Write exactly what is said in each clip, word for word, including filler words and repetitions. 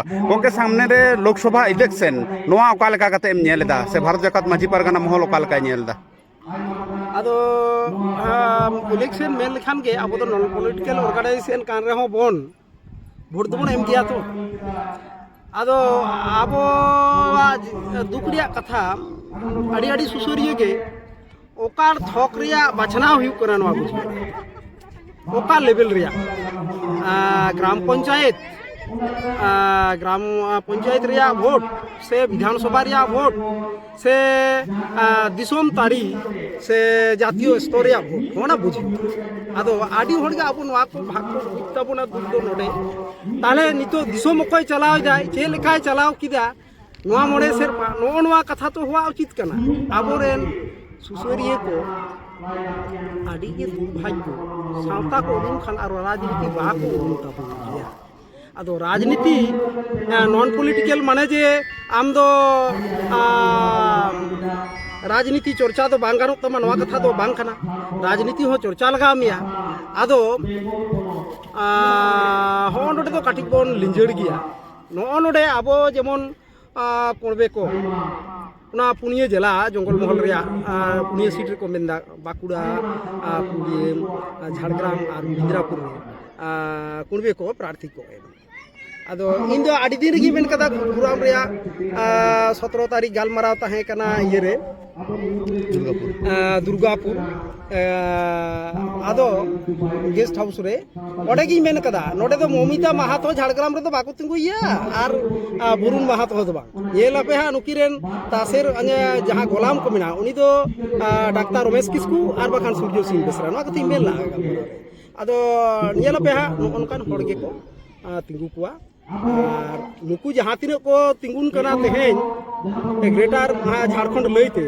ᱜᱚᱢᱠᱮ, ᱥᱟᱢᱱᱮ ᱨᱮ ᱞᱳᱠᱥᱚᱵᱷᱟ ᱤᱞᱮᱠᱥᱚᱱ, ᱱᱚᱣᱟ ᱚᱠᱟ ᱞᱮᱠᱟ ᱠᱟᱛᱮ ᱮᱢ ᱧᱮᱞ ᱮᱫᱟ, ᱥᱮ ᱵᱷᱟᱨᱚᱛ ᱡᱟᱠᱟᱛ ᱢᱟᱹᱡᱷᱤ ᱯᱟᱨᱜᱟᱱᱟ ᱢᱚᱦᱚᱞ ᱚᱠᱟ ᱞᱮᱠᱟᱭ ᱧᱮᱞ ᱮᱫᱟ? ᱟᱫᱚ ᱟᱢ, ᱤᱞᱮᱠᱥᱚᱱ ᱢᱮᱱ ᱞᱮᱠᱷᱟᱱ ᱜᱮ ᱟᱵᱚ ᱫᱚ ᱱᱚᱱ ᱯᱚᱞᱤᱴᱤᱠᱮᱞ ᱚᱨᱜᱟᱱᱟᱭᱡᱮᱥᱚᱱ ᱠᱟᱱ ᱨᱮᱦᱚᱸ ᱵᱚᱱ ᱵᱷᱳᱴ ᱫᱚᱵᱚᱱ ᱮᱢ ᱜᱮᱭᱟ ᱛᱚ᱾ ᱟᱫᱚ ᱟᱵᱚᱣᱟᱜ ᱫᱩᱠ ᱨᱮᱭᱟᱜ ᱠᱟᱛᱷᱟ, ᱟᱹᱰᱤ ᱟᱹᱰᱤ ᱥᱩᱥᱟᱹᱨᱤᱭᱟᱹ ᱜᱮ ᱚᱠᱟ ᱛᱷᱚᱠ ᱨᱮᱭᱟᱜ ᱵᱟᱪᱷᱱᱟᱣ ᱦᱩᱭᱩᱜ ᱠᱟᱱᱟ, ᱱᱚᱣᱟ ᱵᱩᱡᱷᱟᱹᱣ ᱚᱠᱟ ᱞᱮᱵᱮᱞ ᱨᱮᱭᱟᱜ, ᱟᱨ ᱜᱨᱟᱢ ᱯᱚᱧᱪᱟᱭᱮᱛ, ᱟᱨ ᱜᱨᱟᱢ ᱯᱚᱧᱪᱟᱭᱮᱛ ᱨᱮᱭᱟᱜ ᱵᱷᱳᱴ ᱥᱮ ᱵᱤᱫᱷᱟᱱ ᱥᱚᱵᱷᱟ ᱨᱮᱭᱟᱜ ᱵᱷᱳᱴ ᱥᱮ, ᱟᱨ ᱫᱤᱥᱚᱢ ᱛᱟᱹᱨᱤ ᱥᱮ ᱡᱟᱛᱤᱭᱚ ᱥᱛᱚᱨ ᱨᱮᱭᱟᱜ ᱵᱷᱳᱴ, ᱚᱱᱟ ᱵᱩᱡᱷᱟᱹᱣ᱾ ᱟᱫᱚ ᱟᱹᱰᱤ ᱦᱚᱲᱜᱮ ᱟᱵᱚ ᱱᱚᱣᱟ ᱠᱚ ᱵᱷᱟᱜᱽ ᱠᱚ ᱵᱩᱡᱽ ᱛᱟᱵᱚᱱᱟ, ᱫᱩᱠ ᱫᱚ ᱱᱚᱰᱮ᱾ ᱛᱟᱦᱚᱞᱮ ᱱᱤᱛᱚᱜ ᱫᱤᱥᱚᱢ ᱚᱠᱚᱭ ᱪᱟᱞᱟᱣ ᱮᱫᱟᱭ, ᱪᱮᱫ ᱞᱮᱠᱟᱭ ᱪᱟᱞᱟᱣ ᱠᱮᱫᱟ, ᱱᱚᱣᱟ ᱢᱚᱬᱮ ᱥᱮᱨᱢᱟ ᱱᱚᱜᱼᱚ ᱱᱚᱣᱟ ᱠᱟᱛᱷᱟ ᱛᱚ ᱦᱚᱣᱟ ᱩᱪᱤᱛ ᱠᱟᱱᱟ᱾ ᱟᱵᱚᱨᱮᱱ ᱥᱩᱥᱟᱹᱨᱤᱭᱟᱹ ᱠᱚ ᱟᱹᱰᱤ ᱜᱮ ᱫᱩᱨᱵᱷᱟᱜᱽᱭᱚ, ᱥᱟᱶᱛᱟ ᱠᱚ ᱩᱨᱩᱢ ᱠᱷᱟᱱ ᱟᱨ ᱨᱟᱡᱽᱱᱤᱛᱤ ᱵᱟᱠᱚ ᱩᱨᱩᱢ ᱛᱟᱵᱚᱱ ᱜᱮᱭᱟ᱾ ᱟᱫᱚ ᱨᱟᱡᱽᱱᱤᱛᱤ, ᱱᱚᱱ ᱯᱚᱞᱤᱴᱤᱠᱮᱞ ᱢᱟᱱᱮ ᱡᱮ ᱟᱢ ᱫᱚ, ᱟᱢ, ᱨᱟᱡᱽᱱᱤᱛᱤ ᱪᱚᱨᱪᱟ ᱫᱚ ᱵᱟᱝ ᱜᱟᱱᱚᱜ ᱛᱟᱢᱟ, ᱱᱚᱣᱟ ᱠᱟᱛᱷᱟ ᱫᱚ ᱵᱟᱝ ᱠᱟᱱᱟ᱾ ᱨᱟᱡᱽᱱᱤᱛᱤ ᱦᱚᱸ ᱪᱚᱨᱪᱟ ᱞᱟᱜᱟᱣ ᱢᱮᱭᱟ᱾ ᱟᱫᱚ, ᱟᱸ, ᱦᱚᱸᱜᱼᱚ ᱱᱚᱰᱮ ᱫᱚ ᱠᱟᱹᱴᱤᱡ ᱵᱚᱱ ᱞᱤᱸᱡᱟᱹᱲ ᱜᱮᱭᱟ᱾ ᱱᱚᱜᱼᱚ ᱱᱚᱰᱮ ᱟᱵᱚ ᱡᱮᱢᱚᱱ, ᱟᱸ, ᱠᱚᱬᱵᱮ ᱠᱚ, ᱚᱱᱟ ᱯᱩᱱᱭᱟᱹ ᱡᱮᱞᱟ ᱡᱚᱝᱜᱚᱞ ᱢᱚᱦᱚᱞ ᱨᱮᱭᱟᱜ, ᱟᱸ, ᱯᱩᱱᱭᱟᱹ ᱥᱤᱴ ᱨᱮᱠᱚ ᱢᱮᱱᱫᱟ, ᱵᱟᱸᱠᱩᱲᱟ, ᱟᱸ, ᱯᱩᱨᱵᱤᱭᱟᱹ, ᱟᱸ, ᱡᱷᱟᱲᱜᱨᱟᱢ ᱟᱨ ᱢᱮᱫᱽᱱᱟᱯᱩᱨ ᱨᱮ, ᱟᱸ, ᱠᱚᱬᱵᱮ ᱠᱚ ᱯᱨᱟᱨᱛᱷᱤ ᱠᱚ ᱮᱢ᱾ ᱟᱫᱚ ᱤᱧ ᱫᱚ ᱟᱹᱰᱤ ᱫᱤᱱ ᱨᱮᱜᱮᱧ ᱢᱮᱱ ᱠᱟᱫᱟ, ᱯᱨᱳᱜᱨᱟᱢ ᱨᱮᱭᱟᱜ, ᱟᱸ, ᱥᱚᱛᱨᱚ ᱛᱟᱹᱨᱤᱠᱷ ᱜᱟᱞᱢᱟᱨᱟᱣ ᱛᱟᱦᱮᱸ ᱠᱟᱱᱟ ᱤᱭᱟᱹᱨᱮ, ᱫᱩᱨᱜᱟᱯᱩᱨ᱾ ᱟᱸ, ᱫᱩᱨᱜᱟᱯᱩᱨ᱾ ᱟᱸ, ᱟᱫᱚ ᱜᱮᱥᱴ ᱦᱟᱣᱩᱥ ᱨᱮ ᱚᱸᱰᱮ ᱜᱤᱧ ᱢᱮᱱ ᱠᱟᱫᱟ, ᱱᱚᱰᱮ ᱫᱚ ᱢᱚᱢᱤᱛᱟ ᱢᱟᱦᱟᱛᱚ ᱡᱷᱟᱲᱜᱨᱟᱢ ᱨᱮᱫᱚ ᱵᱟᱠᱚ ᱛᱤᱸᱜᱩᱭᱟ ᱟᱨ, ᱟᱨ ᱵᱚᱨᱩᱱ ᱢᱟᱦᱟᱛᱚ ᱦᱚᱸ ᱫᱚ ᱵᱟᱝ᱾ ᱧᱮᱞ ᱟᱯᱮ ᱦᱟᱸᱜ ᱱᱩᱠᱤᱱ ᱨᱮᱱ ᱛᱟᱥᱮᱨ, ᱚᱱᱮ ᱡᱟᱦᱟᱸ ᱜᱚᱞᱟᱢ ᱠᱚ ᱢᱮᱱᱟᱜᱼᱟ, ᱩᱱᱤ ᱫᱚ, ᱟᱸ, ᱰᱟᱠᱛᱟᱨ ᱨᱚᱢᱮᱥ ᱠᱤᱥᱠᱩ ᱟᱨ ᱵᱟᱠᱷᱟᱱ ᱥᱩᱨᱡᱚ ᱥᱤᱝ ᱵᱮᱥᱨᱟ, ᱱᱚᱣᱟ ᱠᱟᱛᱷᱟᱧ ᱢᱮᱱ ᱞᱟᱜᱼᱟ ᱜᱟᱞᱢᱟᱨᱟᱣ ᱨᱮ᱾ ᱟᱫᱚ ᱧᱮᱞ ᱟᱯᱮ ᱦᱟᱸᱜ ᱱᱚᱜᱼᱚ ᱱᱚᱝᱠᱟᱱ ᱦᱚᱲ ᱜᱮᱠᱚ, ᱟᱸ, ᱛᱤᱸᱜᱩ ᱠᱚᱣᱟ᱾ ᱟᱨ ᱱᱩᱠᱩ ᱡᱟᱦᱟᱸ ᱛᱤᱱᱟᱹᱜ ᱠᱚ ᱛᱤᱸᱜᱩᱱ ᱠᱟᱱᱟ ᱛᱮᱦᱮᱧ ᱜᱨᱮᱴᱟᱨ ᱡᱷᱟᱲᱠᱷᱚᱸᱰ ᱞᱟᱹᱭᱛᱮ,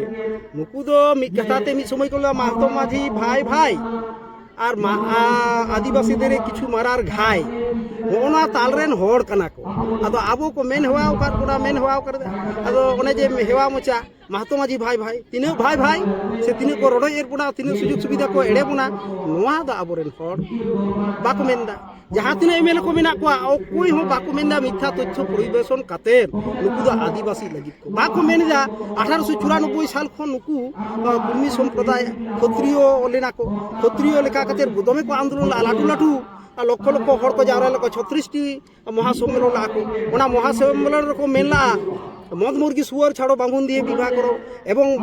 ᱱᱩᱠᱩ ᱫᱚ ᱢᱤᱫ ᱠᱟᱛᱷᱟ ᱛᱮ ᱢᱤᱫ ᱥᱚᱢᱚᱭ ᱠᱚ ᱞᱟᱹᱭᱟ, ᱢᱟᱦᱛᱚ ᱢᱟᱹᱡᱷᱤ ᱵᱷᱟᱭ ᱵᱷᱟᱭ ᱟᱨ ᱢᱟ-, ᱟ-, ᱟᱹᱫᱤᱵᱟᱹᱥᱤ ᱫᱮᱨᱮ ᱠᱤᱪᱷᱩ ᱢᱟᱨᱟᱨ ᱜᱷᱟᱭ, ᱱᱚᱜᱼᱚ ᱱᱚᱣᱟ ᱛᱟᱞ ᱨᱮᱱ ᱦᱚᱲ ᱠᱟᱱᱟ ᱠᱚ᱾ ᱟᱫᱚ ᱟᱵᱚ ᱠᱚ ᱢᱮᱱ ᱦᱮᱣᱟ ᱟᱠᱟᱫ ᱵᱚᱱᱟ, ᱢᱮᱱ ᱦᱮᱣᱟ ᱟᱠᱟᱫ, ᱟᱫᱚ ᱚᱱᱮ ᱡᱮ ᱦᱮᱣᱟ ᱢᱚᱪᱟ, ᱢᱟᱦᱛᱚ ᱢᱟᱹᱡᱷᱤ ᱵᱷᱟᱭ ᱵᱷᱟᱭ, ᱛᱤᱱᱟᱹᱜ ᱵᱷᱟᱭ ᱵᱷᱟᱭ ᱥᱮ ᱛᱤᱱᱟᱹᱜ ᱠᱚ ᱨᱚᱰᱚᱡ ᱮᱫ ᱵᱚᱱᱟ, ᱛᱤᱱᱟᱹᱜ ᱥᱩᱡᱳᱜᱽ ᱥᱩᱵᱤᱫᱷᱟ ᱠᱚ ᱮᱲᱮ ᱵᱚᱱᱟ, ᱱᱚᱣᱟ ᱫᱚ ᱟᱵᱚᱨᱮᱱ ᱦᱚᱲ ᱵᱟᱠᱚ ᱢᱮᱱᱫᱟ᱾ ᱡᱟᱦᱟᱸ ᱛᱤᱱᱟᱹᱜ ᱮᱢᱮᱞᱮ ᱠᱚ ᱢᱮᱱᱟᱜ ᱠᱚᱣᱟ, ᱚᱠᱚᱭ ᱦᱚᱸ ᱵᱟᱠᱚ ᱢᱮᱱᱫᱟ ᱢᱤᱛᱷᱭᱟ ᱛᱚᱛᱛᱷᱚ ᱯᱚᱨᱤᱵᱮᱥᱚᱱ ᱠᱟᱛᱮ ᱱᱩᱠᱩ ᱫᱚ ᱟᱹᱫᱤᱵᱟᱹᱥᱤ ᱞᱟᱹᱜᱤᱫ ᱠᱚ ᱵᱟᱠᱚ ᱢᱮᱱᱫᱟ᱾ ᱟᱴᱷᱟᱨᱚᱥᱚ ᱪᱩᱨᱟᱱᱚᱵᱵᱳᱭ ᱥᱟᱞ ᱠᱷᱚᱱ ᱱᱩᱠᱩ ᱠᱩᱲᱢᱤ ᱥᱚᱢᱯᱨᱚᱫᱟᱭ ᱠᱷᱚᱛᱨᱤᱭᱚ ᱞᱮᱱᱟ ᱠᱚ᱾ ᱠᱷᱚᱛᱨᱤᱭᱚ ᱞᱮᱠᱟ ᱠᱟᱛᱮ ᱫᱚᱢᱮ ᱠᱚ ᱟᱱᱫᱳᱞᱚᱱ ᱞᱮᱫᱟ, ᱞᱟᱹᱴᱩ ᱞᱟᱹᱴᱩ ᱞᱚᱠᱷᱚ ᱞᱚᱠᱷᱚ ᱦᱚᱲ ᱠᱚ ᱡᱟᱣᱨᱟ ᱞᱮᱫ ᱠᱚ, ᱪᱷᱚᱛᱨᱤᱥ ᱴᱤ ᱢᱚᱦᱟᱥᱚᱢᱢᱮᱞᱚᱱ ᱞᱟᱜᱼᱟ ᱠᱚ᱾ ᱚᱱᱟ ᱢᱚᱦᱟᱥᱚᱢᱢᱮᱞᱚᱱ ᱨᱮᱠᱚ ᱢᱮᱱ ᱞᱟᱜᱼᱟ, ᱢᱚᱫ ᱢᱩᱨᱜᱤ ᱥᱩᱣᱟᱨ ᱪᱷᱟᱲᱚ ᱵᱟᱢᱩᱱ ᱫᱤᱭᱮ ᱵᱤᱵᱷᱟ ᱠᱚᱨᱚ, ᱮᱵᱚᱝ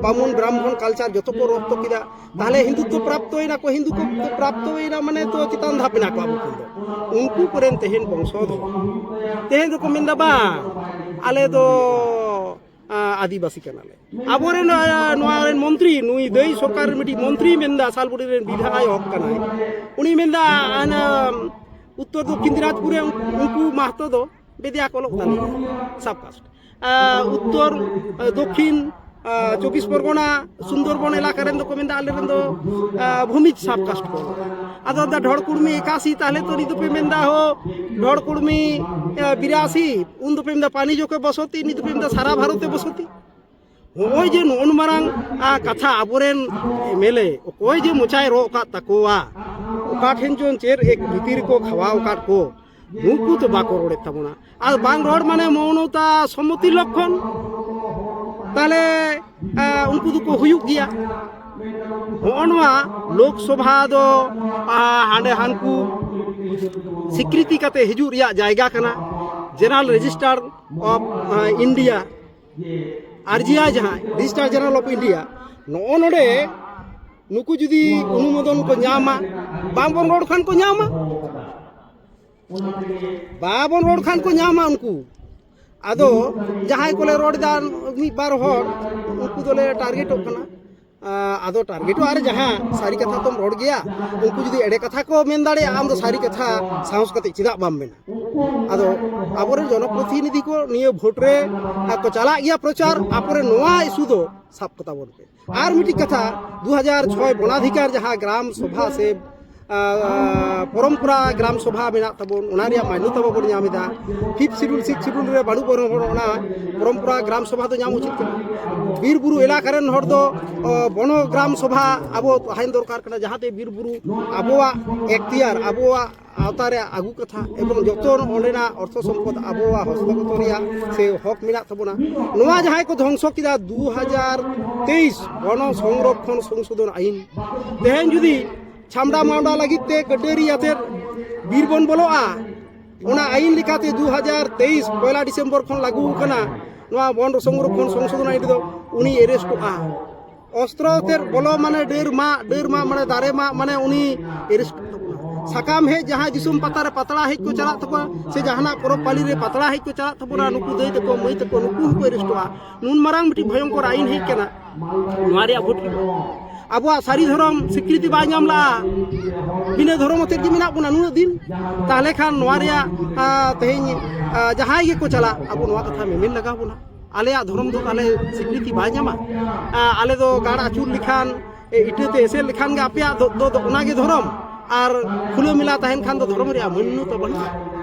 ᱵᱟᱢᱩᱱ ᱵᱨᱟᱦᱢᱚᱱ ᱠᱟᱞᱪᱟᱨ ᱡᱚᱛᱚ ᱠᱚ ᱨᱚᱯᱛᱚ ᱠᱮᱫᱟ᱾ ᱛᱟᱦᱚᱞᱮ ᱦᱤᱱᱫᱩᱛᱛᱚ ᱯᱨᱟᱯᱛᱚᱭᱮᱱᱟ ᱠᱚ, ᱦᱤᱱᱫᱩ ᱠᱚ ᱯᱨᱟᱯᱛᱚᱭᱮᱱᱟ ᱢᱟᱱᱮ ᱛᱚ ᱪᱮᱛᱟᱱ ᱫᱷᱟᱯ ᱢᱮᱱᱟᱜ ᱠᱚᱣᱟ ᱟᱵᱚ ᱠᱷᱚᱱ ᱫᱚ᱾ ᱩᱱᱠᱩ ᱠᱚᱨᱮᱱ ᱛᱮᱦᱮᱧ ᱵᱚᱝᱥᱚ ᱫᱷᱚᱨ ᱛᱮᱦᱮᱧ ᱫᱚᱠᱚ ᱢᱮᱱᱫᱟ, ᱵᱟᱝ, ᱟᱞᱮ ᱫᱚ ᱟᱹᱫᱤᱵᱟᱹᱥᱤ ᱠᱟᱱᱟᱞᱮ᱾ ᱟᱵᱚᱨᱮᱱ ᱱᱚᱣᱟ ᱨᱮᱱ ᱢᱚᱱᱛᱨᱤ, ᱱᱩᱭ ᱫᱟᱹᱭ ᱥᱚᱨᱠᱟᱨ ᱨᱮᱱ ᱢᱤᱫᱴᱤᱡ ᱢᱚᱱᱛᱨᱤ ᱢᱮᱱᱫᱟ, ᱥᱟᱞᱵᱩᱲᱤ ᱨᱮᱱ ᱵᱤᱫᱷᱟᱭᱚᱠ ᱠᱟᱱᱟᱭ, ᱩᱱᱤ ᱢᱮᱱᱫᱟ ᱩᱛᱛᱚᱨ ᱫᱚᱠᱠᱷᱤᱱ ᱫᱤᱱᱟᱡᱽᱯᱩᱨ ᱨᱮ ᱩᱱᱠᱩ ᱢᱟᱦᱛᱚ ᱫᱚ ᱵᱮᱫᱤᱭᱟ ᱠᱚ ᱚᱞᱚᱜ ᱛᱟᱞᱮᱭᱟ, ᱥᱟᱵ ᱠᱟᱥᱴ᱾ ᱩᱛᱛᱚᱨ ᱫᱚᱠᱠᱷᱤᱱ ᱪᱚᱵᱵᱤᱥ ᱯᱚᱨᱜᱚᱱᱟ, ᱥᱩᱱᱫᱚᱨᱵᱚᱱ ᱮᱞᱟᱠᱟ ᱨᱮᱱ ᱫᱚᱠᱚ ᱢᱮᱱᱫᱟ, ᱟᱞᱮ ᱨᱮᱱ ᱫᱚ ᱵᱷᱩᱢᱤᱡᱽ ᱥᱟᱵ ᱠᱟᱥᱴ ᱠᱚ᱾ ᱟᱫᱚ ᱚᱱᱟ ᱰᱷᱚᱲ ᱠᱩᱲᱢᱤ ᱮᱠᱟᱥᱤ, ᱛᱟᱦᱚᱞᱮ ᱛᱚ ᱱᱤᱛ ᱫᱚᱯᱮ ᱢᱮᱱᱫᱟ ᱦᱳ ᱰᱷᱚᱲ ᱠᱩᱲᱢᱤ ᱵᱤᱨᱟᱥᱤ, ᱩᱱ ᱫᱚᱯᱮ ᱢᱮᱱᱫᱟ ᱯᱟᱱᱤᱡᱚᱠᱮ ᱵᱚᱥᱚᱛᱤ, ᱱᱤᱛ ᱫᱚᱯᱮ ᱢᱮᱱᱫᱟ ᱥᱟᱨᱟ ᱵᱷᱟᱨᱚᱛᱮ ᱵᱚᱥᱚᱛᱤ᱾ ᱱᱚᱜᱼᱚᱭ ᱡᱮ ᱱᱚᱜᱼᱚ ᱱᱚᱣᱟ ᱢᱟᱨᱟᱝ ᱠᱟᱛᱷᱟ ᱟᱵᱚᱨᱮᱱ ᱮᱢᱮᱞᱮ ᱚᱠᱚᱭ ᱡᱮ ᱢᱚᱪᱟᱭ ᱨᱚᱜ ᱟᱠᱟᱫ ᱛᱟᱠᱚᱣᱟ, ᱚᱠᱟ ᱴᱷᱮᱱ ᱪᱚᱝ ᱪᱮᱫ ᱮᱠ ᱵᱷᱤᱛᱤᱨ ᱨᱮᱠᱚ ᱠᱷᱟᱣᱟᱣ ᱟᱠᱟᱫ ᱠᱚ, ᱱᱩᱠᱩ ᱛᱚ ᱵᱟᱠᱚ ᱨᱚᱲᱮᱫ ᱛᱟᱵᱚᱱᱟ᱾ ᱟᱨ ᱵᱟᱝ ᱨᱚᱲ ᱢᱟᱱᱮ ᱢᱚᱱᱚᱛᱟ ᱥᱚᱢᱢᱚᱛᱤ ᱞᱚᱠᱠᱷᱚᱱ᱾ ᱛᱟᱦᱞᱮ ᱩᱱᱠᱩ ᱫᱚᱠᱚ ᱦᱩᱭᱩᱜ ᱜᱮᱭᱟ᱾ ᱦᱚᱸᱜᱼᱚ ᱱᱚᱣᱟ ᱞᱳᱠᱥᱚᱵᱷᱟ ᱫᱚ ᱦᱟᱸᱰᱮ ᱦᱟᱱᱠᱩ ᱥᱤᱠᱨᱤᱛᱤ ᱠᱟᱛᱮ ᱦᱤᱡᱩᱜ ᱨᱮᱭᱟᱜ ᱡᱟᱭᱜᱟ ᱠᱟᱱᱟ᱾ General Register of India, ᱟᱨᱡᱤᱟᱭ ᱡᱟᱦᱟᱸ, Registrar General of India, ᱱᱚᱜᱼᱚ ᱱᱚᱰᱮ ᱱᱩᱠᱩ ᱡᱩᱫᱤ ᱚᱱᱩᱢᱳᱫᱚᱱ ᱠᱚ ᱧᱟᱢᱟ, ᱵᱟᱝᱵᱚᱱ ᱨᱚᱲ ᱠᱷᱟᱱ ᱠᱚ ᱧᱟᱢᱟ, ᱵᱟᱵᱚᱱ ᱨᱚᱲ ᱠᱷᱟᱱ ᱠᱚ ᱧᱟᱢᱟ ᱩᱱᱠᱩ᱾ ᱟᱫᱚ ᱡᱟᱦᱟᱸᱭ ᱠᱚᱞᱮ ᱨᱚᱲ ᱮᱫᱟ, ᱢᱤᱫ ᱵᱟᱨ ᱦᱚᱲ, ᱩᱱᱠᱩ ᱫᱚᱞᱮ ᱴᱟᱨᱜᱮᱴᱚᱜ ᱠᱟᱱᱟ᱾ ᱟᱫᱚ ᱴᱟᱨᱜᱮᱴᱚᱜ ᱟᱨ ᱡᱟᱦᱟᱸ ᱥᱟᱹᱨᱤ ᱠᱟᱛᱷᱟ ᱛᱚᱢ ᱨᱚᱲ ᱜᱮᱭᱟ, ᱩᱱᱠᱩ ᱡᱩᱫᱤ ᱮᱲᱮ ᱠᱟᱛᱷᱟ ᱠᱚ ᱢᱮᱱ ᱫᱟᱲᱮᱭᱟᱜᱼᱟ, ᱟᱢ ᱫᱚ ᱥᱟᱹᱨᱤ ᱠᱟᱛᱷᱟ ᱥᱟᱦᱚᱥ ᱠᱟᱛᱮ ᱪᱮᱫᱟᱜ ᱵᱟᱢ ᱢᱮᱱᱟ? ᱟᱫᱚ ᱟᱵᱚᱨᱮᱱ ᱡᱚᱱᱚᱯᱨᱚᱛᱤᱱᱤᱫᱷᱤ ᱠᱚ ᱱᱤᱭᱟᱹ ᱵᱷᱳᱴ ᱨᱮ ᱠᱚ ᱪᱟᱞᱟᱜ ᱜᱮᱭᱟ ᱯᱨᱚᱪᱟᱨ, ᱟᱯᱮ ᱱᱚᱣᱟ ᱤᱥᱩ ᱫᱚ ᱥᱟᱵ ᱠᱚ ᱛᱟᱵᱚᱱ ᱯᱮ᱾ ᱟᱨ ᱢᱤᱫᱴᱤᱡ ᱠᱟᱛᱷᱟ, ᱫᱩ ᱦᱟᱡᱟᱨ ᱪᱷᱚᱭ ᱵᱚᱱᱟᱫᱷᱤᱠᱟᱨ ᱡᱟᱦᱟᱸ ᱜᱨᱟᱢ ᱥᱚᱵᱷᱟ ᱥᱮ ᱟᱨ ᱯᱚᱨᱚᱢᱯᱚᱨᱟ ᱜᱨᱟᱢ ᱥᱚᱵᱷᱟ ᱢᱮᱱᱟᱜ ᱛᱟᱵᱚᱱ, ᱚᱱᱟ ᱨᱮᱭᱟᱜ ᱢᱟᱱᱱᱚᱛᱟ ᱵᱟᱵᱚᱱ ᱧᱟᱢ ᱮᱫᱟ᱾ ᱯᱷᱤᱯᱛᱷ ᱥᱤᱰᱩᱞ, ᱥᱤᱠᱥ ᱥᱤᱰᱩᱞ ᱨᱮ ᱵᱟᱹᱱᱩᱜ ᱵᱚᱱ ᱨᱮᱦᱚᱸ ᱚᱱᱟ ᱯᱚᱨᱚᱢᱯᱚᱨᱟ ᱜᱨᱟᱢ ᱥᱚᱵᱷᱟ ᱫᱚ ᱧᱟᱢ ᱩᱪᱤᱛ ᱠᱟᱱᱟ᱾ ᱵᱤᱨ ᱵᱩᱨᱩ ᱮᱞᱟᱠᱟ ᱨᱮᱱ ᱦᱚᱲ ᱫᱚ ᱚ, ᱵᱚᱱᱚ ᱜᱨᱟᱢ ᱥᱚᱵᱷᱟ ᱟᱵᱚ ᱛᱟᱦᱮᱱ ᱫᱚᱨᱠᱟᱨ ᱠᱟᱱᱟ, ᱡᱟᱦᱟᱸᱛᱮ ᱵᱤᱨ ᱵᱩᱨᱩ ᱟᱵᱚᱣᱟᱜ ᱮᱠᱛᱤᱭᱟᱨ, ᱟᱵᱚᱣᱟᱜ ᱟᱣᱛᱟ ᱨᱮ ᱟᱹᱜᱩ ᱠᱟᱛᱷᱟ ᱮᱵᱚᱝ ᱡᱚᱛᱚ ᱚᱸᱰᱮᱱᱟᱜ ᱚᱨᱛᱷᱚ ᱥᱚᱢᱯᱚᱫ ᱟᱵᱚᱣᱟᱜ ᱦᱚᱥᱛᱚᱜᱚᱛ ᱨᱮᱭᱟᱜ ᱥᱮ ᱦᱚᱠ ᱢᱮᱱᱟᱜ ᱛᱟᱵᱚᱱᱟ᱾ ᱱᱚᱣᱟ ᱡᱟᱦᱟᱸᱭ ᱠᱚ ᱫᱷᱚᱝᱥᱚ ᱠᱮᱫᱟ ᱫᱩ ᱦᱟᱡᱟᱨ ᱛᱮᱭᱤᱥ ᱵᱚᱱᱚ ᱥᱚᱝᱨᱚᱠᱷᱚᱱ ᱥᱚᱝᱥᱳᱫᱷᱚᱱ ᱟᱭᱤᱱ, ᱛᱮᱦᱮᱧ ᱡᱩᱫᱤ ᱪᱷᱟᱢᱰᱟ ᱢᱟᱢᱰᱟ ᱞᱟᱹᱜᱤᱫ ᱛᱮ ᱠᱟᱹᱴᱟᱹᱨᱤ ᱟᱛᱮᱫ ᱵᱤᱨ ᱵᱚᱱ ᱵᱚᱞᱚᱜᱼᱟ, ᱚᱱᱟ ᱟᱭᱤᱱ ᱞᱮᱠᱟᱛᱮ ᱫᱩ ᱦᱟᱡᱟᱨ ᱛᱮᱭᱤᱥ ᱯᱚᱭᱞᱟ ᱰᱤᱥᱮᱢᱵᱚᱨ ᱠᱷᱚᱱ ᱞᱟᱹᱜᱩ ᱟᱠᱟᱱᱟ᱾ ᱱᱚᱣᱟ ᱵᱚᱱ ᱥᱚᱝᱨᱚᱠᱷᱚᱱ ᱥᱚᱝᱥᱳᱫᱷᱚᱱ ᱟᱭᱤᱱ ᱨᱮᱫᱚ ᱩᱱᱤ ᱮᱨᱮᱥᱴᱚᱜᱼᱟ᱾ ᱚᱥᱛᱨᱚ ᱟᱛᱮᱫ ᱵᱚᱞᱚ ᱢᱟᱱᱮ ᱰᱟᱹᱨ ᱢᱟᱜ, ᱰᱟᱹᱨ ᱢᱟᱜ ᱢᱟᱱᱮ ᱫᱟᱨᱮ ᱢᱟᱜ, ᱢᱟᱱᱮ ᱩᱱᱤ ᱮᱨᱮᱥᱴᱚᱜ ᱛᱟᱵᱚᱱᱟ᱾ ᱥᱟᱠᱟᱢ ᱦᱮᱡ ᱡᱟᱦᱟᱸᱭ ᱫᱤᱥᱚᱢ ᱯᱟᱛᱟ ᱨᱮ ᱯᱟᱛᱲᱟ ᱦᱮᱡ ᱠᱚ ᱪᱟᱞᱟᱜ ᱛᱟᱠᱚᱣᱟ, ᱥᱮ ᱡᱟᱦᱟᱱᱟᱜ ᱯᱚᱨᱚᱵᱽ ᱯᱟᱹᱞᱤ ᱨᱮ ᱯᱟᱛᱲᱟ ᱦᱮᱡ ᱠᱚ ᱪᱟᱞᱟᱜ ᱛᱟᱵᱚᱱᱟ, ᱱᱩᱠᱩ ᱫᱟᱹᱭ ᱛᱟᱠᱚ, ᱢᱟᱹᱭ ᱛᱟᱠᱚ, ᱱᱩᱠᱩ ᱦᱚᱸᱠᱚ ᱮᱨᱮᱥᱴᱚᱜᱼᱟ᱾ ᱱᱩᱱ ᱢᱟᱨᱟᱝ ᱢᱤᱫᱴᱤᱡ ᱵᱷᱚᱭᱚᱝᱠᱚᱨ ᱟᱭᱤᱱ ᱦᱮᱡ ᱠᱟᱱᱟ, ᱱᱚᱣᱟ ᱨᱮᱭᱟᱜ ᱵᱷᱳᱴ ᱟᱵᱚᱣᱟᱜ ᱥᱟᱹᱨᱤ ᱫᱷᱚᱨᱚᱢ ᱥᱤᱠᱨᱤᱛᱤ ᱵᱟᱭ ᱧᱟᱢ ᱞᱟᱜᱼᱟ, ᱵᱤᱱᱟᱹ ᱫᱷᱚᱨᱚᱢ ᱟᱛᱮᱫ ᱜᱮ ᱢᱮᱱᱟᱜ ᱵᱚᱱᱟ ᱱᱩᱱᱟᱹᱜ ᱫᱤᱱ, ᱛᱟᱦᱚᱞᱮ ᱠᱷᱟᱱ ᱱᱚᱣᱟ ᱨᱮᱭᱟᱜ, ᱟ, ᱛᱮᱦᱮᱧ, ᱟ, ᱡᱟᱦᱟᱸᱭ ᱜᱮᱠᱚ ᱪᱟᱞᱟᱜ, ᱟᱵᱚ ᱱᱚᱣᱟ ᱠᱟᱛᱷᱟ ᱢᱮᱢᱮᱱ ᱞᱟᱜᱟᱣ ᱵᱚᱱᱟ᱾ ᱟᱞᱮᱭᱟᱜ ᱫᱷᱚᱨᱚᱢ ᱫᱚ ᱛᱟᱦᱚᱞᱮ ᱥᱤᱠᱨᱤᱛᱤ ᱵᱟᱭ ᱧᱟᱢᱟ? ᱟ, ᱟᱞᱮ ᱫᱚ ᱜᱟᱲ ᱟᱹᱪᱩᱨ ᱞᱮᱠᱷᱟᱱ, ᱮ, ᱤᱴᱟᱹᱛᱮ ᱮᱥᱮᱫ ᱞᱮᱠᱷᱟᱱ ᱜᱮ ᱟᱯᱮᱭᱟᱜ ᱫᱚ, ᱫᱚ, ᱫᱚ ᱚᱱᱟᱜᱮ ᱫᱷᱚᱨᱚᱢ? ᱟᱨ ᱠᱷᱩᱞᱟᱹ ᱢᱮᱞᱟ ᱛᱟᱦᱮᱱ ᱠᱷᱟᱱ ᱫᱚ ᱫᱷᱚᱨᱚᱢ ᱨᱮᱭᱟᱜ ᱢᱟᱹᱱᱱᱚ ᱛᱚ ᱵᱟᱹᱱᱩᱜᱼᱟ᱾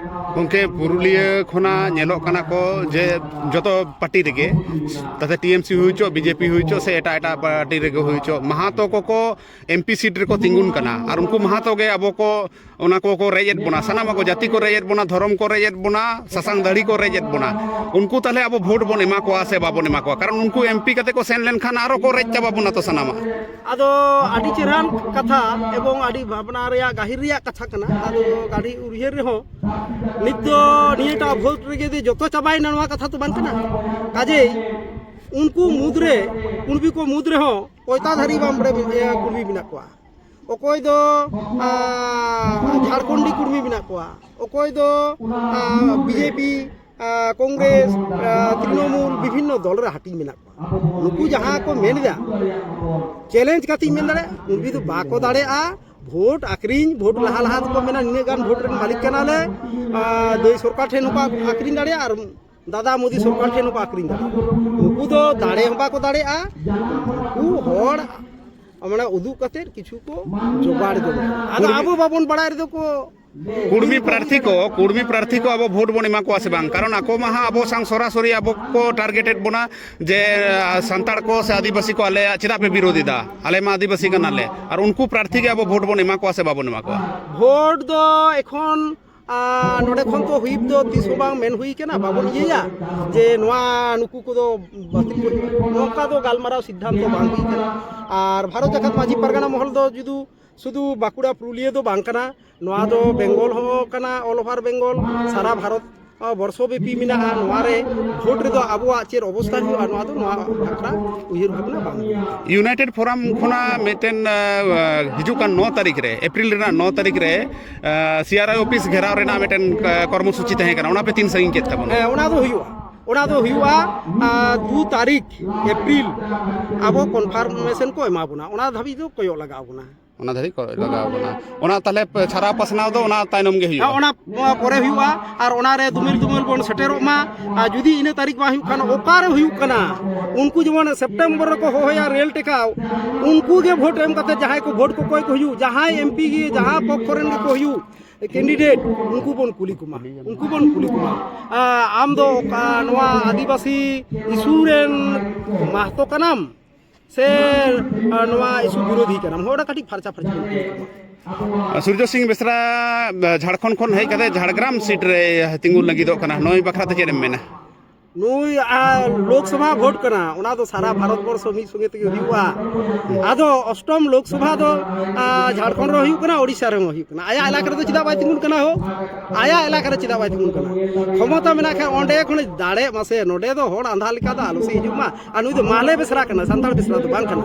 ᱜᱚᱢᱠᱮ, ᱯᱩᱨᱩᱞᱤᱭᱟᱹ ᱠᱷᱚᱱᱟᱜ ᱧᱮᱞᱚᱜ ᱠᱟᱱᱟ ᱠᱚ ᱡᱮ ᱡᱚᱛᱚ ᱯᱟᱨᱴᱤ ᱨᱮᱜᱮ, ᱛᱟᱛᱮ ᱴᱤ ᱮᱢ ᱥᱤ ᱦᱩᱭ ᱦᱚᱪᱚ, ᱵᱤ ᱡᱮ ᱯᱤ ᱦᱩᱭ ᱦᱚᱪᱚ, ᱥᱮ ᱮᱴᱟᱜ ᱮᱴᱟᱜ ᱯᱟᱨᱴᱤ ᱨᱮᱜᱮ ᱦᱩᱭ ᱦᱚᱪᱚ, ᱢᱟᱦᱟᱛᱚ ᱠᱚᱠᱚ ᱮᱢ ᱯᱤ ᱥᱤᱴ ᱨᱮᱠᱚ ᱛᱤᱸᱜᱩᱱ ᱠᱟᱱᱟ᱾ ᱟᱨ ᱩᱱᱠᱩ ᱢᱟᱦᱟᱛᱚ ᱜᱮ ᱟᱵᱚ ᱠᱚ, ᱚᱱᱟ ᱠᱚᱠᱚ ᱨᱮᱡ ᱮᱫ ᱵᱚᱱᱟ, ᱥᱟᱱᱟᱢᱟᱜ ᱠᱚ, ᱡᱟᱹᱛᱤ ᱠᱚ ᱨᱮᱡ ᱮᱫ ᱵᱚᱱᱟ, ᱫᱷᱚᱨᱚᱢ ᱠᱚ ᱨᱮᱡ ᱮᱫ ᱵᱚᱱᱟ, ᱥᱟᱥᱟᱝ ᱫᱟᱲᱤ ᱠᱚ ᱨᱮᱡ ᱮᱫ ᱵᱚᱱᱟ᱾ ᱩᱱᱠᱩ ᱛᱟᱦᱚᱞᱮ ᱟᱵᱚ ᱵᱷᱳᱴ ᱵᱚᱱ ᱮᱢᱟ ᱠᱚᱣᱟ ᱥᱮ ᱵᱟᱵᱚᱱ ᱮᱢᱟ ᱠᱚᱣᱟ? ᱠᱟᱨᱚᱱ ᱩᱱᱠᱩ ᱮᱢ ᱯᱤ ᱠᱟᱛᱮ ᱠᱚ ᱥᱮᱱ ᱞᱮᱱᱠᱷᱟᱱ ᱟᱨᱚ ᱠᱚ ᱨᱮᱡ ᱪᱟᱵᱟ ᱵᱚᱱᱟ ᱛᱚ ᱥᱟᱱᱟᱢᱟᱜ᱾ ᱟᱫᱚ ᱟᱹᱰᱤ ᱪᱮᱦᱨᱟᱱ ᱠᱟᱛᱷᱟ ᱮᱵᱚᱝ ᱟᱹᱰᱤ ᱵᱷᱟᱵᱽᱱᱟ ᱨᱮᱭᱟᱜ, ᱜᱟᱹᱦᱤᱨ ᱨᱮᱭᱟᱜ ᱠᱟᱛᱷᱟ ᱠᱟᱱᱟ᱾ ᱟᱫᱚ ᱟᱹᱰᱤ ᱩᱭᱦᱟᱹᱨ ᱨᱮᱦᱚᱸ ᱱᱤᱛ ᱫᱚ ᱱᱤᱭᱟᱹᱴᱟᱜ ᱵᱷᱳᱴ ᱨᱮᱜᱮ ᱡᱮ ᱡᱚᱛᱚ ᱪᱟᱵᱟᱭᱮᱱᱟ, ᱱᱚᱣᱟ ᱠᱟᱛᱷᱟ ᱛᱚ ᱵᱟᱝ ᱠᱟᱱᱟ᱾ ᱠᱟᱡᱮᱭ ᱩᱱᱠᱩ ᱢᱩᱫᱽᱨᱮ, ᱠᱩᱲᱵᱤ ᱠᱚ ᱢᱩᱫᱽ ᱨᱮᱦᱚᱸ ᱯᱚᱭᱛᱟ ᱫᱷᱟᱨᱤ ᱵᱟᱢ ᱨᱮ, ᱮ, ᱠᱩᱲᱵᱤ ᱢᱮᱱᱟᱜ ᱠᱚᱣᱟ᱾ ᱚᱠᱚᱭ ᱫᱚ, ᱟ, ᱡᱷᱟᱲᱠᱷᱚᱸᱰᱤ ᱠᱩᱲᱢᱤ ᱢᱮᱱᱟᱜ ᱠᱚᱣᱟ, ᱚᱠᱚᱭ ᱫᱚ, ᱟ, ᱵᱤ ᱡᱮ ᱯᱤ, ᱟ, ᱠᱚᱝᱜᱨᱮᱥ, ᱟ, ᱛᱨᱤᱱᱚᱢᱩᱞ, ᱵᱤᱵᱷᱤᱱᱱᱚ ᱫᱚᱞ ᱨᱮ ᱦᱟᱹᱴᱤᱧ ᱢᱮᱱᱟᱜ ᱠᱚᱣᱟ᱾ ᱱᱩᱠᱩ ᱡᱟᱦᱟᱸ ᱠᱚ ᱢᱮᱱ ᱮᱫᱟ, ᱪᱮᱞᱮᱧᱡᱽ ᱠᱟᱛᱮᱧ ᱢᱮᱱ ᱫᱟᱲᱮᱭᱟᱜᱼᱟ, ᱩᱱᱠᱩ ᱫᱚ ᱵᱟᱠᱚ ᱫᱟᱲᱮᱭᱟᱜᱼᱟ᱾ ᱵᱷᱳᱴ ᱟᱠᱷᱨᱤᱧ, ᱵᱷᱳᱴ ᱞᱟᱦᱟ ᱞᱟᱦᱟ ᱫᱚᱠᱚ ᱢᱮᱱᱟ, "ᱱᱤᱱᱟᱹᱜ ᱜᱟᱱ ᱵᱷᱳᱴ ᱨᱮᱱ ᱢᱟᱹᱞᱤᱠ ᱠᱟᱱᱟᱞᱮ", ᱟ, ᱫᱟᱹᱭ ᱥᱚᱨᱠᱟᱨ ᱴᱷᱮᱱ ᱦᱚᱸᱠᱚ ᱟᱠᱷᱨᱤᱧ ᱫᱟᱲᱮᱭᱟᱜᱼᱟ ᱟᱨ ᱫᱟᱫᱟ ᱢᱳᱫᱤ ᱥᱚᱨᱠᱟᱨ ᱴᱷᱮᱱ ᱦᱚᱸᱠᱚ ᱟᱠᱷᱨᱤᱧ ᱫᱟᱲᱮᱭᱟᱜᱼᱟ᱾ ᱱᱩᱠᱩ ᱫᱚ ᱫᱟᱲᱮ ᱦᱚᱸ ᱵᱟᱠᱚ ᱫᱟᱲᱮᱭᱟᱜᱼᱟ᱾ ᱱᱩᱠᱩ ᱦᱚᱲ ᱢᱟᱱᱮ ᱩᱫᱩᱜ ᱠᱟᱛᱮᱫ ᱠᱤᱪᱷᱩ ᱠᱚ ᱡᱚᱜᱟᱲ ᱡᱚᱝ ᱠᱟᱱᱟ᱾ ᱟᱫᱚ ᱟᱵᱚ ᱵᱟᱵᱚᱱ ᱵᱟᱲᱟᱭ ᱨᱮᱫᱚ ᱠᱚ ᱠᱩᱲᱢᱤ ᱯᱨᱟᱨᱛᱷᱤ ᱠᱚ, ᱠᱩᱲᱢᱤ ᱯᱨᱟᱨᱛᱷᱤ ᱠᱚ ᱟᱵᱚ ᱵᱷᱳᱴ ᱵᱚᱱ ᱮᱢᱟ ᱠᱚᱣᱟ ᱥᱮ ᱵᱟᱝ? ᱠᱟᱨᱚᱱ ᱟᱠᱚ ᱢᱟ ᱦᱟᱸᱜ ᱟᱵᱚ ᱥᱟᱝ ᱥᱚᱨᱟᱥᱚᱨᱤ ᱟᱵᱚ ᱠᱚ ᱴᱟᱨᱜᱮᱴᱮᱰ ᱵᱚᱱᱟ ᱡᱮ, ᱟ, ᱥᱟᱱᱛᱟᱲ ᱠᱚ ᱥᱮ ᱟᱹᱫᱤᱵᱟᱹᱥᱤ ᱠᱚ ᱟᱞᱮᱭᱟᱜ ᱪᱮᱫᱟᱜ ᱯᱮ ᱵᱤᱨᱳᱫ ᱮᱫᱟ? ᱟᱞᱮ ᱢᱟ ᱟᱹᱫᱤᱵᱟᱹᱥᱤ ᱠᱟᱱᱟᱞᱮ᱾ ᱟᱨ ᱩᱱᱠᱩ ᱯᱨᱟᱨᱛᱷᱤ ᱜᱮ ᱟᱵᱚ ᱵᱷᱳᱴ ᱵᱚᱱ ᱮᱢᱟ ᱠᱚᱣᱟ ᱥᱮ ᱵᱟᱵᱚᱱ ᱮᱢᱟ ᱠᱚᱣᱟ? ᱵᱷᱳᱴ ᱫᱚ ᱮᱠᱷᱚᱱ, ᱟ, ᱱᱚᱰᱮ ᱠᱷᱚᱱ ᱛᱚ ᱦᱩᱭᱤᱯ ᱫᱚ ᱛᱤᱥ ᱦᱚᱸ ᱵᱟᱝ ᱢᱮᱱ ᱦᱩᱭ ᱠᱟᱱᱟ, ᱵᱟᱵᱚᱱ ᱤᱭᱟᱹᱭᱟ ᱡᱮ ᱱᱚᱣᱟ ᱱᱩᱠᱩ ᱠᱚᱫᱚ ᱵᱟᱹᱛᱤᱞ ᱠᱚ ᱦᱩᱭᱩᱜᱼᱟ, ᱱᱚᱝᱠᱟ ᱫᱚ ᱜᱟᱞᱢᱟᱨᱟᱣ ᱥᱤᱫᱽᱫᱷᱟᱱᱛᱚ ᱵᱟᱝ ᱦᱩᱭ ᱠᱟᱱᱟ᱾ ᱟᱨ ᱵᱷᱟᱨᱚᱛ ᱡᱟᱠᱟᱛ ᱢᱟᱹᱡᱷᱤ ᱯᱟᱨᱜᱟᱱᱟ ᱢᱚᱦᱚᱞ ᱫᱚ ᱡᱩᱫᱤ ᱥᱩᱫᱷᱩ ᱵᱟᱸᱠᱩᱲᱟ ᱯᱩᱨᱩᱞᱤᱭᱟᱹ ᱫᱚ ᱵᱟᱝ ᱠᱟᱱᱟ, ᱱᱚᱣᱟ ᱫᱚ ᱵᱮᱝᱜᱚᱞ ᱦᱚᱸ ᱠᱟᱱᱟ, all over ᱵᱮᱝᱜᱚᱞ, ᱥᱟᱨᱟ ᱵᱷᱟᱨᱚᱛ, ᱟ, ᱵᱚᱨᱥᱚ ᱵᱮᱯᱤ ᱢᱮᱱᱟᱜᱼᱟ᱾ ᱱᱚᱣᱟ ᱨᱮ ᱵᱷᱳᱴ ᱨᱮᱫᱚ ᱟᱵᱚᱣᱟᱜ ᱪᱮᱫ ᱚᱵᱚᱥᱛᱟ ᱦᱩᱭᱩᱜᱼᱟ, ᱱᱚᱣᱟ ᱫᱚ ᱱᱚᱣᱟ ᱵᱷᱟᱠᱨᱟ ᱩᱭᱦᱟᱹᱨ ᱵᱷᱟᱵᱽᱱᱟ ᱵᱟᱝ ᱦᱩᱭᱩᱜᱼᱟ᱾ ᱤᱭᱩᱱᱟᱭᱴᱮᱰ ᱯᱷᱳᱨᱟᱢ ᱠᱷᱚᱱᱟᱜ ᱢᱤᱫᱴᱮᱱ, ᱟ, ᱦᱤᱡᱩᱜ ᱠᱟᱱ ᱱᱚ ᱛᱟᱹᱨᱤᱠᱷ ᱨᱮ, ᱮᱯᱨᱤᱞ ᱨᱮᱱᱟᱜ ᱱᱚ ᱛᱟᱹᱨᱤᱠᱷ ᱨᱮ, ᱟ, ᱥᱤ ᱟᱨ ᱟᱭ ᱚᱯᱷᱤᱥ ᱜᱷᱮᱨᱟᱣ ᱨᱮᱱᱟᱜ ᱢᱤᱫᱴᱮᱱ, ᱟ, ᱠᱚᱨᱢᱚᱥᱩᱪᱤ ᱛᱟᱦᱮᱸ ᱠᱟᱱᱟ, ᱚᱱᱟ ᱯᱮ ᱛᱤᱱ ᱥᱟᱺᱜᱤᱧ ᱠᱮᱫ ᱛᱟᱵᱚᱱᱟ? ᱦᱮᱸ, ᱚᱱᱟ ᱫᱚ ᱦᱩᱭᱩᱜᱼᱟ, ᱚᱱᱟ ᱫᱚ ᱦᱩᱭᱩᱜᱼᱟ, ᱟ, ᱫᱩ ᱛᱟᱹᱨᱤᱠᱷ ᱮᱯᱨᱤᱞ ᱟᱵᱚ ᱠᱚᱱᱯᱷᱟᱨᱢᱮᱥᱚᱱ ᱠᱚ ᱮᱢᱟ ᱵᱚᱱᱟ, ᱚᱱᱟ ᱫᱷᱟᱹᱵᱤᱡ ᱫᱚ ᱠᱚᱭᱚᱜ ᱞᱟᱜᱟᱣ ᱵᱚᱱᱟ᱾ ᱚᱱᱟ ᱫᱷᱟᱹᱨᱤᱡ ᱠᱚ ᱞᱟᱜᱟᱣ ᱵᱚᱱᱟ᱾ ᱚᱱᱟ ᱛᱟᱦᱚᱞᱮ ᱯᱮ-, ᱪᱷᱟᱨᱟᱣ ᱯᱟᱥᱱᱟᱣ ᱫᱚ ᱚᱱᱟ ᱛᱟᱭᱱᱚᱢ ᱜᱮ ᱦᱩᱭᱩᱜᱼᱟ? ᱦᱮᱸ, ᱚᱱᱟ ᱯᱚᱨᱮ ᱦᱩᱭᱩᱜᱼᱟ᱾ ᱟᱨ ᱚᱱᱟᱨᱮ ᱫᱩᱢᱤᱞ ᱫᱩᱢᱤᱞ ᱵᱚᱱ ᱥᱮᱴᱮᱨᱚᱜ ᱢᱟ᱾ ᱟᱨ ᱡᱩᱫᱤ ᱤᱱᱟᱹ ᱛᱟᱹᱨᱤᱠᱷ ᱵᱟᱝ ᱦᱩᱭᱩᱜ ᱠᱷᱟᱱ, ᱚᱠᱟᱨᱮ ᱦᱩᱭᱩᱜ ᱠᱟᱱᱟ? ᱩᱱᱠᱩ ᱡᱮᱢᱚᱱ ᱥᱮᱯᱴᱮᱢᱵᱚᱨ ᱨᱮᱠᱚ ᱦᱚᱦᱚᱭᱟ ᱨᱮᱞ ᱴᱮᱠᱟᱣ, ᱩᱱᱠᱩ ᱜᱮ ᱵᱷᱳᱴ ᱮᱢ ᱠᱟᱛᱮ ᱡᱟᱦᱟᱸᱭ ᱠᱚ ᱵᱷᱳᱴ ᱠᱚ ᱠᱚᱭ ᱠᱚ ᱦᱩᱭᱩᱜ, ᱡᱟᱦᱟᱸᱭ ᱮᱢ ᱯᱤ ᱜᱮ ᱡᱟᱦᱟᱸ ᱯᱚᱠᱠᱷᱚ ᱨᱮᱱ ᱜᱮᱠᱚ ᱦᱩᱭᱩᱜ, ᱠᱮᱱᱰᱤᱰᱮᱴ, ᱩᱱᱠᱩ ᱵᱚᱱ ᱠᱩᱞᱤ ᱠᱚᱢᱟ, ᱩᱱᱠᱩ ᱵᱚᱱ ᱠᱩᱞᱤ ᱠᱚᱢᱟ᱾ ᱟ, ᱟᱢ ᱫᱚ ᱚᱠᱟ ᱱᱚᱣᱟ ᱟᱹᱫᱤᱵᱟᱹᱥᱤ ᱤᱥᱩ ᱨᱮᱱ ᱢᱟᱦᱛᱚ ᱠᱟᱱᱟᱢ ᱥᱮ, ᱟ, ᱱᱚᱣᱟ ᱤᱥᱩ ᱵᱤᱨᱳᱫᱷᱤ ᱠᱟᱱᱟᱢ? ᱦᱚᱲ ᱠᱟᱹᱴᱤᱡ ᱯᱷᱟᱨᱪᱟ ᱯᱷᱟᱹᱨᱪᱤ ᱵᱚᱱ ᱠᱩᱞᱤ ᱠᱚᱢᱟ᱾ ᱥᱩᱨᱡᱚ ᱥᱤᱝ ᱵᱮᱥᱨᱟ, ᱟ, ᱡᱷᱟᱲᱠᱷᱚᱸᱰ ᱠᱷᱚᱱ ᱦᱮᱡ ᱠᱟᱛᱮ ᱡᱷᱟᱲᱜᱨᱟᱢ ᱥᱤᱴ ᱨᱮ ᱛᱤᱸᱜᱩ ᱞᱟᱹᱜᱤᱫᱚᱜ ᱠᱟᱱᱟ, ᱱᱩᱭ ᱵᱟᱠᱷᱨᱟ ᱛᱮ ᱪᱮᱫ ᱮᱢ ᱢᱮᱱᱟ? ᱱᱩᱭ, ᱟ, ᱞᱳᱠᱥᱚᱵᱷᱟ ᱵᱷᱳᱴ ᱠᱟᱱᱟ, ᱚᱱᱟ ᱫᱚ ᱥᱟᱨᱟ ᱵᱷᱟᱨᱚᱛ ᱵᱚᱨᱥᱚ ᱢᱤᱫ ᱥᱚᱸᱜᱮ ᱛᱮᱜᱮ ᱦᱩᱭᱩᱜᱼᱟ᱾ ᱟᱫᱚ ᱚᱥᱴᱚᱢ ᱞᱳᱠᱥᱚᱵᱷᱟ ᱫᱚ, ᱟ, ᱡᱷᱟᱲᱠᱷᱚᱸᱰ ᱨᱮᱦᱚᱸ ᱦᱩᱭᱩᱜ ᱠᱟᱱᱟ, ᱳᱰᱤᱥᱟ ᱨᱮᱦᱚᱸ ᱦᱩᱭᱩᱜ ᱠᱟᱱᱟ᱾ ᱟᱭᱟᱜ ᱮᱞᱟᱠᱟ ᱨᱮᱫᱚ ᱪᱮᱫᱟᱜ ᱵᱟᱭ ᱛᱤᱸᱜᱩᱱ ᱠᱟᱱᱟ ᱦᱳ? ᱟᱭᱟᱜ ᱮᱞᱟᱠᱟ ᱨᱮ ᱪᱮᱫᱟᱜ ᱵᱟᱭ ᱛᱤᱸᱜᱩᱱ ᱠᱟᱱᱟ? ᱠᱷᱚᱢᱚᱛᱟ ᱢᱮᱱᱟᱜ ᱠᱷᱟᱱ ᱚᱸᱰᱮ ᱠᱷᱚᱱ ᱫᱟᱲᱮᱜ ᱢᱟᱥᱮ, ᱱᱚᱰᱮ ᱫᱚ ᱦᱚᱲ ᱟᱸᱫᱷᱟ ᱞᱮᱠᱟ ᱫᱚ ᱟᱞᱚ ᱥᱮ ᱦᱤᱡᱩᱜ ᱢᱟ᱾ ᱟᱨ ᱱᱩᱭ ᱫᱚ ᱢᱟᱦᱞᱮ ᱵᱮᱥᱨᱟ ᱠᱟᱱᱟ, ᱥᱟᱱᱛᱟᱲ ᱵᱮᱥᱨᱟ ᱫᱚ ᱵᱟᱝ ᱠᱟᱱᱟ᱾